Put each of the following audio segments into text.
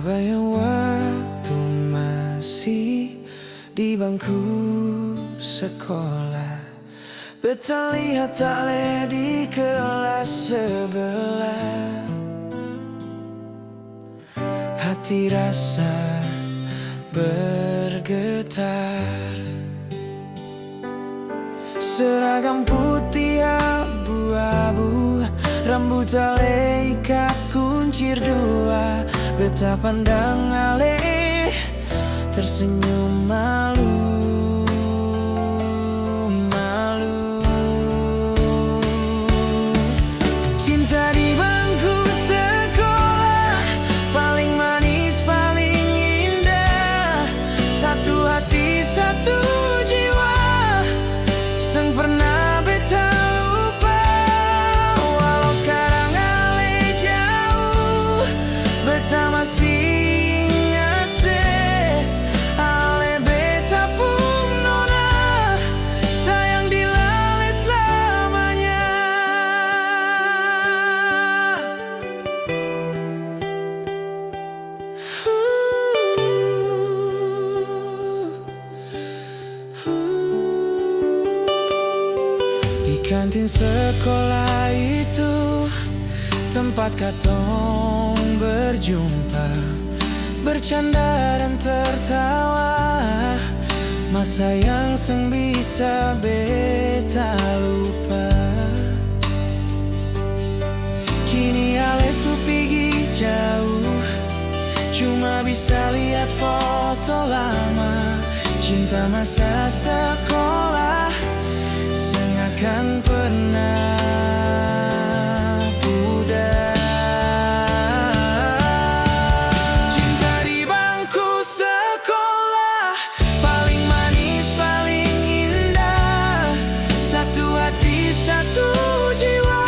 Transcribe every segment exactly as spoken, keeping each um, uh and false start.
Bayang waktu masih di bangku sekolah, beta lihat ale di kelas sebelah. Hati rasa bergetar. Seragam putih abu-abu, rambut ale ikat kuncir dua. Beta pandang ale, tersenyum malu-malu. Cinta di bangku sekolah, paling manis, paling indah. Satu hati, satu jiwa, seng pernah beta lupa. Walau skarang ale jauh, beta masih ingat se. Ale beta pung nona, sayang di lale slamanya. Di kantin sekolah itu, tempat katong berjumpa, bercanda dan tertawa, masa yang seng bisa beta lupa. Kini ale su pigi jauh, cuma bisa lihat foto lama. Cinta masa sekolah seng akan pernah pudar. Cinta di bangku sekolah, paling manis, paling indah. Satu hati, satu jiwa,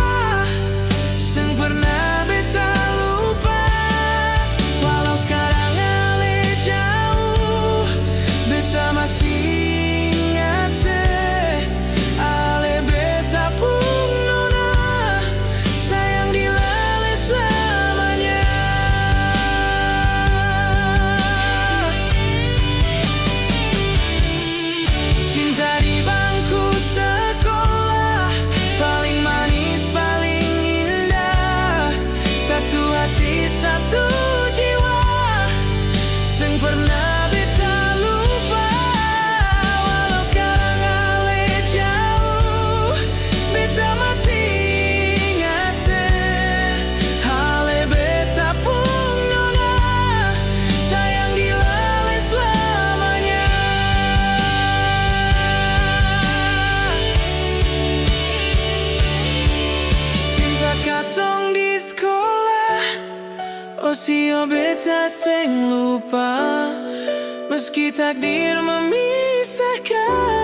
seng pernah beta lupa. Walau skarang ale jauh, beta masih ingat se. Ale beta pung nona, sayang di lale slamanya. Cinta di bangku sekolah, paling manis, paling indah. Satu hati, satu jiwa, seng pernah beta lupa. Walau skarang ale jauh, beta masih ingat se. Ale beta pung nona, sayang di lale slamanya. Cinta katong di skolah, oh sio beta seng lupa, meski takdir memisahkan.